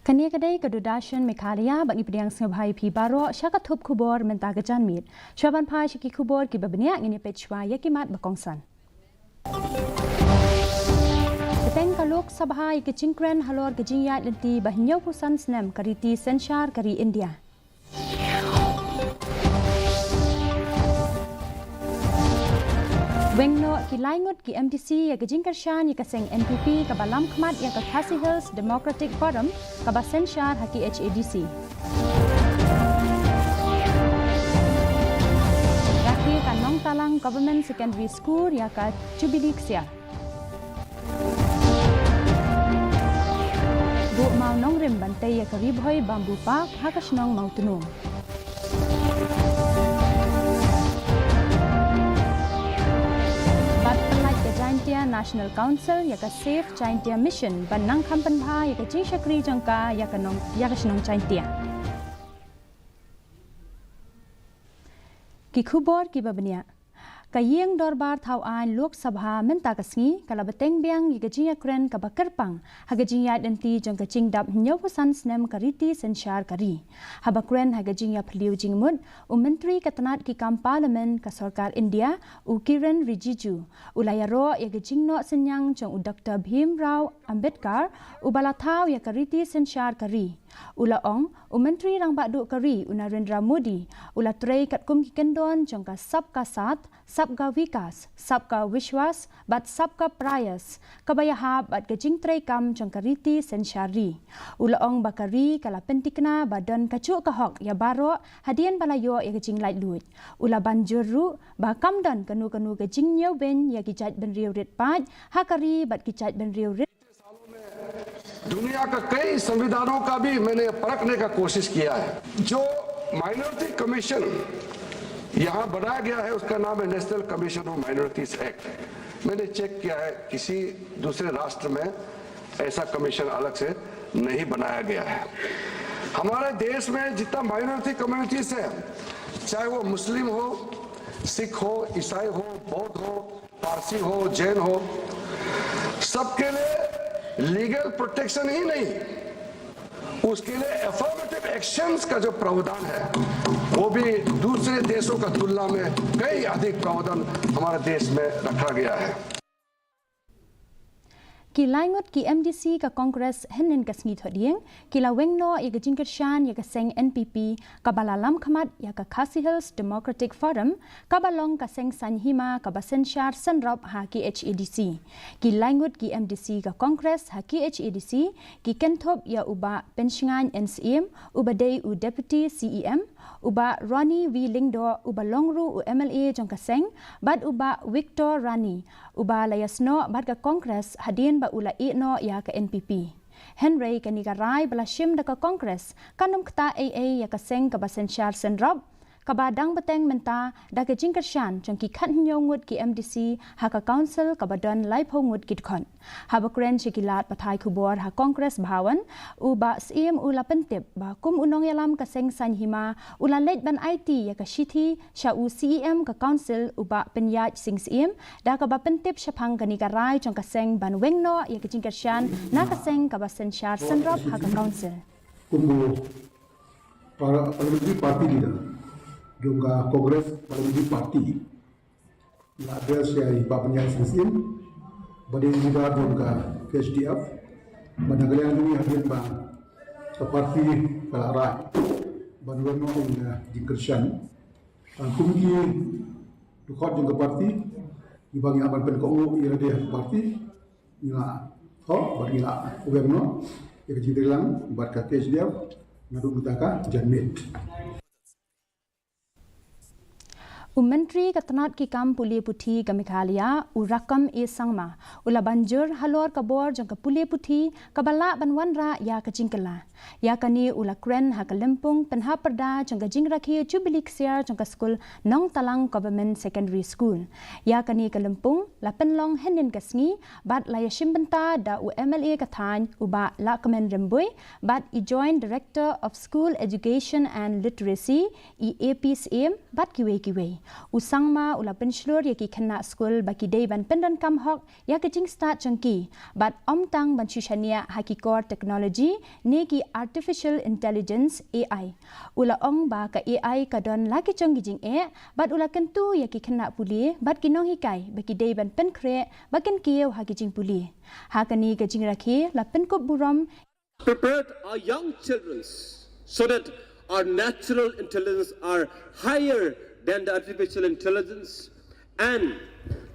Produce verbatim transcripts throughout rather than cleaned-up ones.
Kane ka dei ka Doordarshan Meghalaya, bad ngi pdiang sngewbha ïa phi baroh sha ka thup khubor mynta ka janmiet. Shuwa ban phai sha ki khubor kiba bniah, ngin ïa peit shuwa ïa ki mat ba kongsan. Bteng ka Lok Sabha ïa ka jingkren halor ka jingïaid lynti ba hynñiewphew san snem ka riti synshar ka ri India. Weng noh ki lai ngut ki M D C ïa ka jingkyrshan ïa ka seng N P P kaba lam khmat ïa ka Khasi Hills Democratic Forum kaba synshar ha K H A D C. Rakhe ka Nongtalang Government Secondary School ïa ka Jubilee Ksiar. Buh maw nongrim ban tei ïa ka Ri Bhoi Bamboo Park ha ka shnong Mawtnum. Bad pyllait ka Jaintia National Council ïa ka Save Jaintia Mission ban nang kham pynbha ïa ka jingshakri jong ka ïa ka nong, ïa ka shnong Jaintia. Ki khubor kiba bniah. Ka ïing dorbar thaw aiñ Lok Sabha mynta ka sngi ka la bteng biang ïa ka jingïakren kaba kyrpang ha ka jingïaid lynti jong ka jingdap hynñiewphew san snem ka riti synshar ka ri. Haba kren ha ka jingïaphylliew jingmut, u Myntri ka tnat ki kam Parliament ka Sorkar India, u Kiren Rijiju, u la ïaroh ïa ka jingnoh synñiang jong u Doctor Bhim Rao Ambedkar, uba la thaw ïa ka riti synshar ka ri. U la ong, u Myntri Rangbah Duh ka ri, u Narendra Modi, u la trei katkum ki kyndon jong ka Sabka Saath, Sabka Vikas, Sabka Vishwas, bad Sabka Prayas, kaba ïahap bad ka jingtreikam jong ka riti synshar ri. U la ong ba ka ri ka la pynthikna ba don kajuh ka hok ïa baroh hadien ba la ïoh ïa ka jinglaitluid. U la ban jur ruh ba kam don kano kano ka jingñiewbeiñ ïa ki jaitbynriew rit paid ha ka ri bad ki jaitbynriew rit. दुनिया का कई संविधानों का भी मैंने परखने का कोशिश किया है। जो माइनॉरिटी कमीशन यहाँ बनाया गया है, उसका नाम है नेशनल कमीशन ऑफ माइनॉरिटीज एक्ट। मैंने चेक किया है, किसी दूसरे राष्ट्र में ऐसा कमीशन अलग से नहीं बनाया गया है। हमारे देश में जितना माइनॉरिटी कम्युनिटीज है, चाहे वो मुस्लिम हो, सिख हो, ईसाई हो, बौद्ध हो, पारसी हो, जैन हो, सबके लिए लीगल प्रोटेक्शन ही नहीं, उसके लिए अफर्मेटिव एक्शंस का जो प्रावधान है, वो भी दूसरे देशों का तुलना में कई अधिक प्रावधान हमारे देश में रखा गया है। Ki lai ngut ki M D C ka Congress hynnin ka sngi thohdieng ki la weng noh ïa ka jingkyrshan ïa ka seng N P P kaba la lam khmat ïa ka Khasi Hills Democratic Forum, kaba long ka seng saiñ hima kaba synshar synrop ha K H A D C. Ki lai ngut ki M D C ka Congress ha K H A D C ki kynthup ïa u Bah Penshngaiñ N Syiem, uba dei u Deputy C E M, u Bah Ronnie V Lyngdoh, uba long ruh u M L A jong ka seng, bad u Bah Victor Rani, uba la ïasnoh bad ka Congress hadien ba u la ïeh noh ïa ka N P P. Hynrei kane ka rai ba la shim da ka Congress kan ym ktah ei ei ïa ka seng kaba synshar synrop, kaba dang bteng mynta da ka jingkyrshan jong ki khathynñiew ngut ki M D C ha ka Council kaba don laiphew ngut ki dkhot. Haba kren sha ki lad pathai khubor ha Congress Bhawan, u Bah Syiem u la pyntip ba kum u nongïalam ka seng saiñ hima u la leit ban aiti ïa ka shithi sha u C E M ka Council, u Bah Pynïaid Sing Syiem, da kaba pyntip shaphang kane ka rai jong ka seng ban weng noh ïa ka jingkyrshan na ka seng kaba synshar synrop ha ka Council. Kum u para-, parliamentary party leader jong ka Congress Parliamentary Party, la address ïa i Bah Pynïaid Sing Syiem, ba dei leader jong ka K H D F, ba na ka liang jong ngi hadien ba ka party ka la rai ban weng noh ïa ka jingkyrshan. Ah, kum ki dkhot jong ka party, kiba ngi hap ban pynkohnguh ïa lade ha ka party, ngi la thoh bad ngi la weng noh ïa ka jingtreilang bad ka K H D F naduh mynta ka janmiet. U Myntri ka tnat ki kam pule puthi ka Meghalaya, u Rakkam A Sangma, u la ban jur halor ka bor jong ka pule puthi kaba lah ban wanrah ïa ka jingkylla. Ïa kane u la kren ha ka lympung pynhap pyrda jong ka jingrakhe Jubilee Ksiar jong ka skul Nongtalang Government Secondary School. Ïa kane ka lympung la pynlong hynnin ka sngi bad la ïashim bynta da u M L A ka thaiñ u Bah Lahkmen Rymbui bad i Joint Director of School Education and Literacy, i A P Syiem bad kiwei kiwei. U Sangma u la pynshlur ïa ki khynnah skul ba ki dei ban pyndonkam hok ïa ka jingstad jong ki bad ym tang ban shu shaniah ha ki kor technology ne ki artificial intelligence, A I. U la ong ba ka A I ka don la ki jong ki jingeh bad u la kyntu ïa ki khynnah pule bad ki nonghikai ba ki dei ban pynkhreh ba kin kiew ha ki jingpule. Ha kane ka jingrakhe la pynkup burom. Prepared our young children so that our natural intelligence are higher than the artificial intelligence, and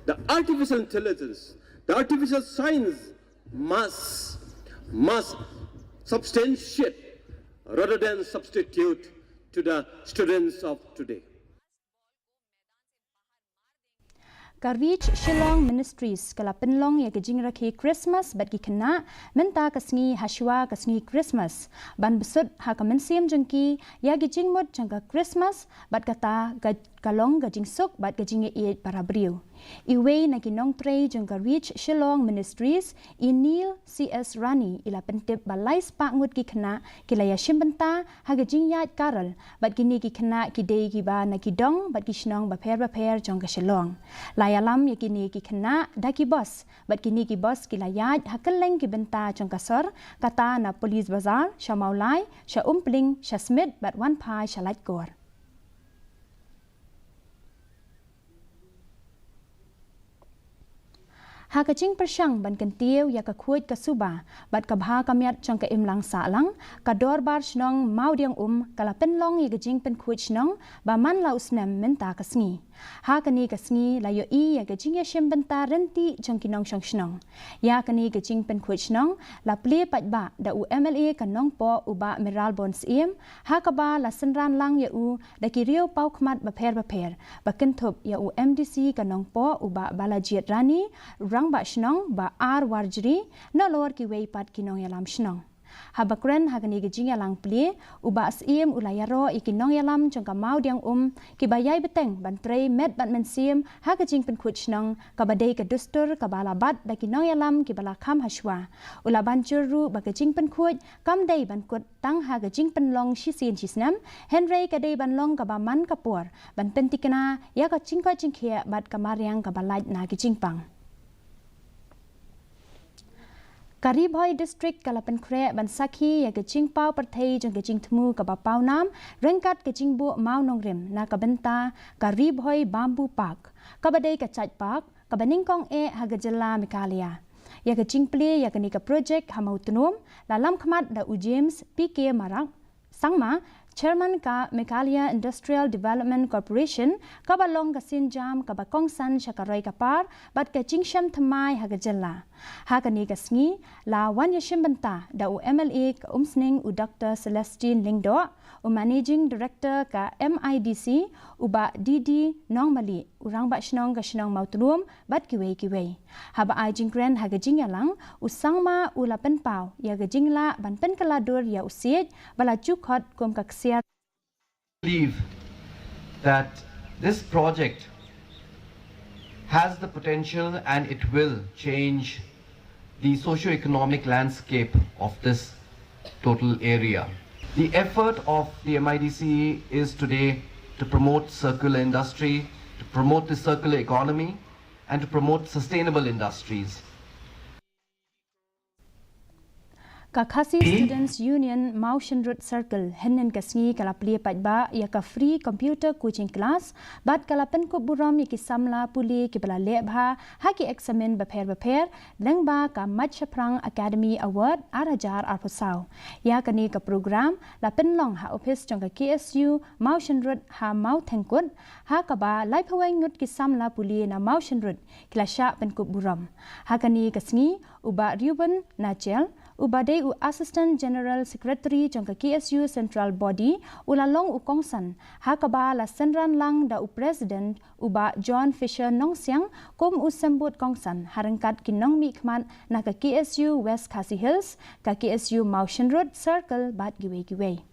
the artificial intelligence, the artificial science must, must substantiate rather than substitute to the students of today. Ka Reach Shillong Ministries ka la pynlong ïa ka jingrakhe Christmas bad ki khynnah mynta ka sngi hashwa ka sngi Christmas, ban bsut ha ka mynsiem jong ki ïa ki jingmut jong ka Christmas bad kata ka, ka long ka jingsuk bad ka jingïaieit para briew. Iwei na ki nongtrei jong ka Reach Shillong Ministries, i Neil C S Rani, i la pyntip ba lai spah ngut ki khynnah ki la ïashim bynta ha ka jingïaid carol bad kine ki khynnah ki dei kiba na ki dong bad ki shnong bapher bapher jong ka Shillong. La ïalam ïa kine ki khynnah da ki bus bad kine ki bus ki la ïaid ha kylleng ki bynta jong ka sor, kata na Police Bazar sha Mawlai, sha Umpling, sha Smit bad Wanphai sha Laitkor. Ha ka jingpyrshang ban kyntiew ïa ka khuid ka suba bad ka bha ka miat jong ka imlang sahlang, ka Dorbar Shnong Mawdiangum ka la pynlong ïa ka jingpynkhuid shnong ba man la u snem mynta ka sngi. Ha kane ka sngi la ïohi ïa ka jingïashim bynta rynti jong ki nongshong shnong. Ïa kane ka jingpynkhuid shnong la plie paidbah da u M L A ka Nongpoh u Bah Mayralborn Syiem, ha kaba la synran lang ïa u da ki riew paw khmat bapher bapher ba kynthup ïa u M D C ka Nongpoh u Bah Balajied Rani, Rangbah Shnong Bah R Warjri, nalor kiwei pat ki nongïalam shnong. Haba kren ha kane ka jingïalang plie, u Bah Syiem u la ïaroh ïa ki nongïalam jong ka Mawdiangum kiba ïai bteng ban trei met bad mynsiem ha ka jingpynkhuid shnong kaba dei ka dustur kaba la bat da ki nongïalam kiba la kham hashwa. U la ban jur ruh ba ka jingpynkhuid kam dei ban kut tang ha ka jingpynlong shisien shisnem, hynrei ka dei ban long kaba man ka por ban pynthikna ïa ka jingkoit jingkhiah bad ka mariang kaba lait na ka jingpang. Ka Ri Bhoi District ka la pynkhreh ban sakhi ïa ka jingpaw pyrthei jong ka jingthmu kaba pawnam ryngkat ka jingbuh mawnongrim na ka bynta ka Ri Bhoi Bamboo Park, kaba dei ka jait park kaba nyngkong eh ha ka jylla Meghalaya. Ïa ka jingplie ïa kane ka projek ha Mawtnum la lam khmat da u James P K Marak Sangma, Chairman ka Meghalaya Industrial Development Corporation, kaba long ka sienjam kaba kongsan sha ka roi ka par bad ka jingshem thymmai ha ka jylla. Ha kane ka sngi la wan ïashim bynta da u M L A ka Umsning u Doctor Celestine Lyngdoh, u Managing Director ka M I D C u Bah D D Nongmali, u Rangbah Shnong ka shnong Mawtnum bad kiwei kiwei. Haba ai jingkren ha ka jingïalang, u Sangma u la pynpaw ïa ka jinglah ban pynkylla dur ïa u siej ba la ju khot kum ka ksiar. Believe that this project has the potential and it will change the socio-economic landscape of this total area. The effort of the M I D C is today to promote circular industry, to promote the circular economy, and to promote sustainable industries. Ka Khasi Students Union Mawshynrut Circle hynnin ka sngi ka la plie paidbah ïa ka free computer coaching class bad ka la pynkup burom ïa ki samla pule kiba la leh bha ha ki eksamin bapher bapher lyngba ka Mait Shaphrang Academy Award ar hajar arphew saw. Ïa kane ka program la pynlong ha ophis jong ka K S U Mawshynrut ha Mawthengkut, ha kaba laiphew wei ngut ki samla pule na Mawshynrut ki la shah pynkup burom. Ha kane ka sngi u Bah Reuben Nachel, uba dei U Assistant General Secretary jong ka K S U Central Body u la long u kongsan, ha kaba la synran lang da u President u Bah John Fisher Nongsiang kum u symbud kongsan ha ryngkat ki nongmihkhmat na ka K S U West Khasi Hills, ka K S U Mawshynrut Circle bad kiwei kiwei.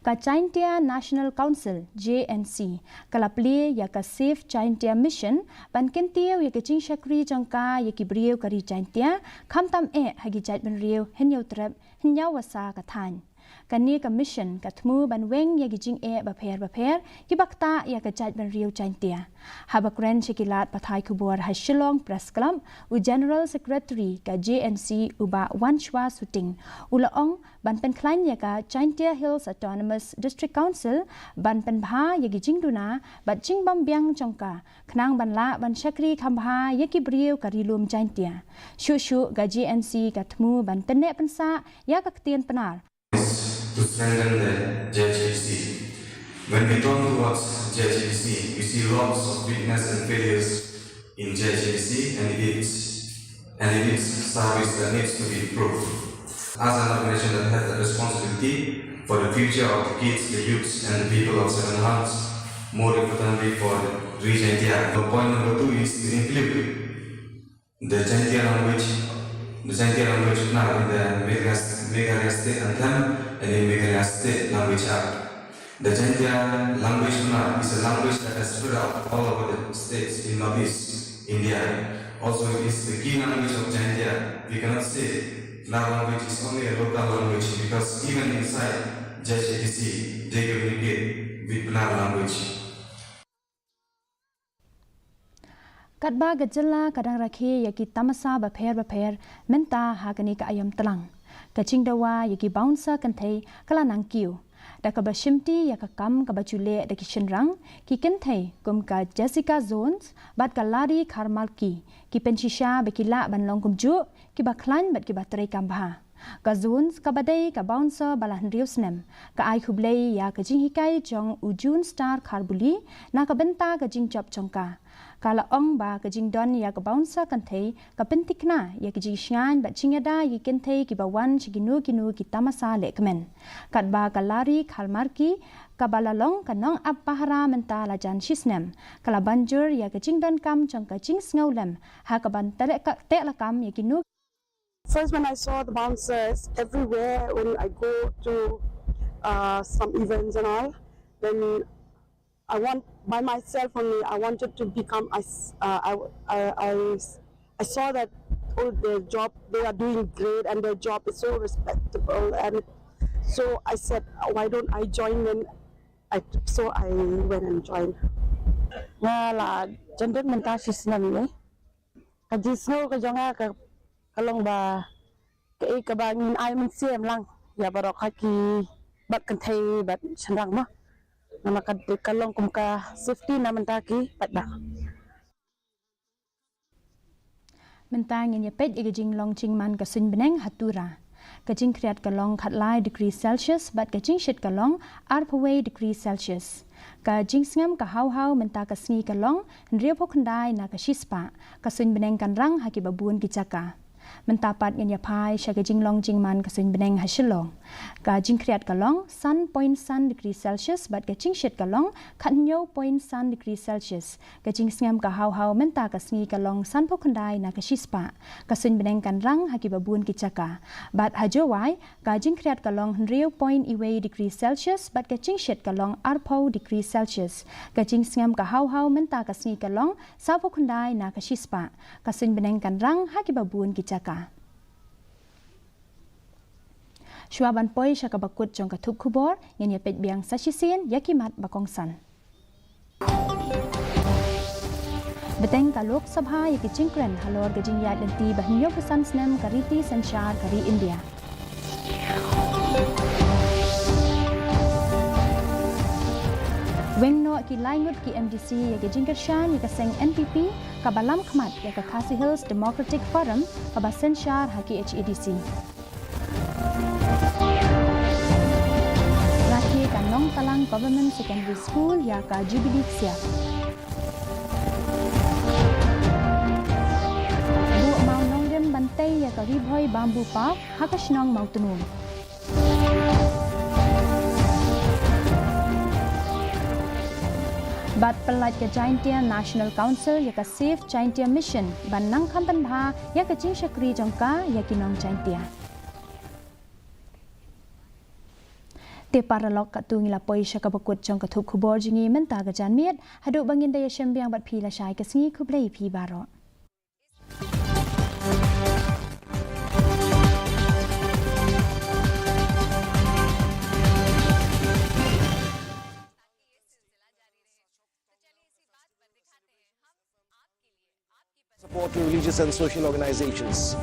Ka Jaintia National Council, J N C, ka la plie ïa ka Save Jaintia Mission ban kyntiew ïa ka jingshakri jong ka ïa ki briew ka ri Jaintia, khamtam eh ha ki jaitbynriew Hynñiewtrep, Hynñiewbasa ka thaiñ. Kane ka mission ka thmu ban weng ïa ki jingeh bapher bapher kiba ktah ïa ka jaitbynriew Jaintia. Haba kren sha ki lad pathai khubor ha Shillong Press Club, u General Secretary ka J N C u Bah Wanshwa Suting u la ong ban pynkhlaiñ ïa ka Jaintia Hills Autonomous District Council ban pynbha ïa ki jingduna bad jingbymbiang jong ka, khnang ban lah ban shakri khambha ïa ki briew ka ri lum Jaintia. Shuh shuh ka J N C ka thmu ban pynneh pynsah ïa ka ktien Pnar. To strengthen the J H A D C. When we turn towards J H A D C, we see lots of weakness and failures in J H A D C and its, and in its service that needs to be improved. As an organization that has a responsibility for the future of the kids, the youths, and the people of Seven Hills, more importantly for the region here. The point number two is to include the Jaintia language, the Jaintia language Pnar in the Meghalaya, Meghalaya State Anthem and in Meghalaya State Language Act. The Jaintia language Pnar is a language that has spread out all over the states in Northeast India. Also, it is the key language of Jaintia. We cannot say Pnar language is only a local language because even inside J H A D C, they communicate with Pnar language. Katba ka jylla ka dang rakhe ïa ki tamasa bapher bapher mynta ha kane ka aïom tlang, ka jingdawa ïa ki bouncer kynthei ka la nang kiew. Da kaba shimti ïa ka kam kaba ju leh da ki shynrang, ki kynthei kum ka Jessica Jones bad ka Larry Kharmarki ki pynshisha ba ki lah ban long kumjuh kiba khlaiñ bad kiba treikam bha. Ka Jones, kaba dei ka bouncer ba la hynriew snem, ka ai khublei ïa ka jinghikai jong u June Star Kharbuli na ka bynta ka jingjop jong ka. Ka la ong ba ka jingdon ïa ka bouncer kynthei ka pyntikna ïa ka jingshngaiñ bad jingïada ïa ki kynthei kiba wan sha kino kino ki tamasa lehkmen. Katba ka Larry Kharmarki, kaba la long ka nongap pahara mynta la jan shisnem, ka la ban jur ïa ka jingdonkam jong ka jingsngewlem ha kaban teh lakam ïa kino. First, when I saw the bouncers everywhere, when I go to uh, some events and all, then I want by myself only. I wanted to become. I s- uh, I, I, I s- I saw that all the job they are doing great and their job is so respectable, and so I said, why don't I join? Then I so I went and joined. Nga la jendek mynta shi snem ne. Ka jingsngew ka jong nga ka ka long ba kaei kaba ngin ai mynsiem lang ïa baroh ha ki bad kynthei bad shynrang mo. Namar ka ka long kum ka safety na mynta ki paidbah. Mynta ngin ïa peit ïa ka jinglong jingman ka suiñ bneng ha Tura. Ka jingkhriat ka long khatlai degree Celsius bad ka jingshit ka long arphew wei degree Celsius. Ka jingsngem ka haw haw mynta ka sngi ka long hynriewphew khyndai na ka shispah. Ka suiñ bneng kan rang ha kiba bun ki jaka. Mynta pat ngin ïa phai sha ka jinglong jingman ka suiñ bneng ha Shillong. Ka jingkhriat ka long san point san degree Celsius bad ka jingshit ka long khathynñiew point san degree Celsius. Ka jingsngem ka haw haw mynta ka sngi ka long sanphew khyndai na ka shispah. Ka suiñ bneng kan rang ha kiba bun ki jaka. Bad ha Jowai, ka jingkhriat ka long hynriew point iwei degree Celsius bad ka jingshit ka long arphew degree Celsius. Ka jingsngem ka haw haw mynta ka sngi ka long sawphew khyndai na ka shispah. Ka suiñ bneng kan rang ha kiba bun ki jaka. Shuwa ban poi sha kaba kut jong ka thup khubor, ngin ïa peit biang sa shisien ïa ki mat ba kongsan. Bteng ka Lok Sabha ïa ki jingkren halor ka jingïaid lynti ba hynñiewphew san snem ka riti synshar ka ri India. Weng noh ki lai ngut ki M D C ïa ki jingkyrshan ïa ka seng N P P kaba lam khmat ïa ka Khasi Hills Democratic Forum kaba synshar ha K H A D C. Rakhe ka Nongtalang Government Secondary School ïa ka Jubilee Ksiar. Buh maw Ri Bhoi Bamboo Park ha ka shnong Mawtnum. Bad pyllait ka Jaintia National Council ïa ka Save Jaintia Mission ban nang kham pynbha ïa ka jingshakri jong ka ïa ki nong Jaintia. Te paralok, katto ngi la poi sha kaba kut jong ka thup khubor jong ngi mynta ka janmiet. Haduh ba ngin da ïashem biang bad phi lashai ka sngi, khublei phi baroh. Support to religious and social organizations.